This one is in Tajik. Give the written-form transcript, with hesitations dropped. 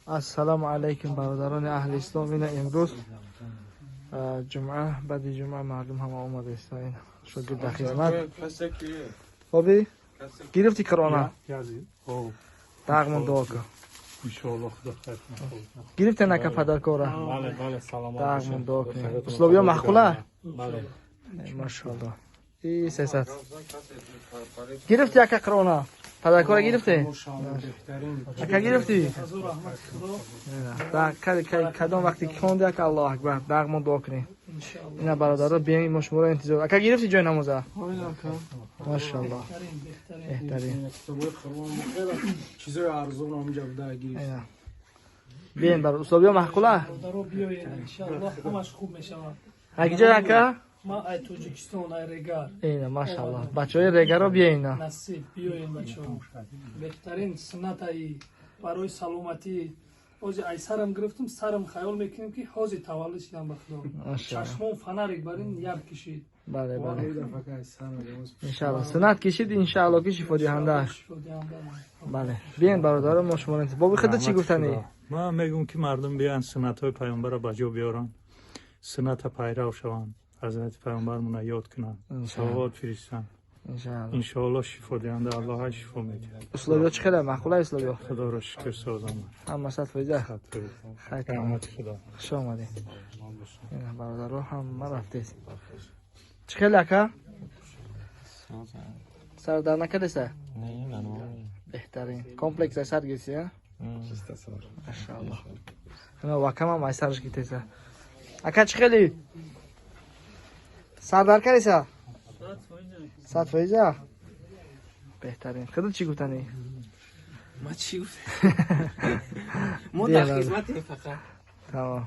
Ассалому алайкум, бародарони аҳли ислом. Ина имрӯз ҷумъа, баъди ҷумъа мардум ҳама омада истоин, шогирд дар хизмат. Хоби гирифти Қуръона, дағмон дуо кун. Иншоалло, Худо хайр. Гирифте нака падаркора? Бале, саломат. Дағмон дуо кунем. Условия маъқула? Бале. Машоалло. И 300 гирифти, ака? Қуръона падаркора гирифте? Ака, гирифтӣ? Кадом вақте ки хонди, ака, Аллоҳ акбар, дағмон дуо кунем. Ина, бародаро, биём, мо шуморо интизор. Ака, гирифти ҷои намоза? Машоалло, беҳтарин. Чизои арзон ҳамҷа буда, гирифт. Биём, бар условия маъқула? Ҳамаш хуб мешавад. Акиҷо, ака? Ма ай Тоҷикистон, ай Регар. Ина, машалло, бачаҳои Регаро биёина. Насиб, биёен, бачаҳо. Беҳтарин суннатаи барои саломатӣ. Ҳози ай сарам гирифтам, сарам хаёл мекунем, ки ҳози таваллуд шидам, ба Худо. Чашмон фонарик бар ин яр кишид. Бале, иншалло, суннат кишид, иншалло, ки шифодиҳанда. Бале, биёен, бародаро, мо шуморо. Боби худо, чӣ гуфтанӣ? Ман мегӯм, ки мардум биёянд, суннатҳои паёмбарро ба ҷо биёранд, сунната пайрав шаванд, ҳазрати паёмбармона ёд кунанд, салавот фиристанд. Иншоалло, шифодиҳанда, Аллоҳ шифо медиҳад. Условия чӣ хеле маъқула, условия? Худоро шукр, созам. Ҳама 100%? Раҳмати Худо. Хуш омадед, бародаро, ҳама рафтед. Чӣ хеле, ака, сардар накардеса? Беҳтарин комплекс ай сар гирифти? Машаалло. Вакамам ай сараш гирифтеса. Ака, чӣ хели, сардар кардеса? 100%, беҳтарин. Худо, чӣ гуфтанӣ? Ма чӣ гуфтам? Мо дар хизматем фақат. Тамом.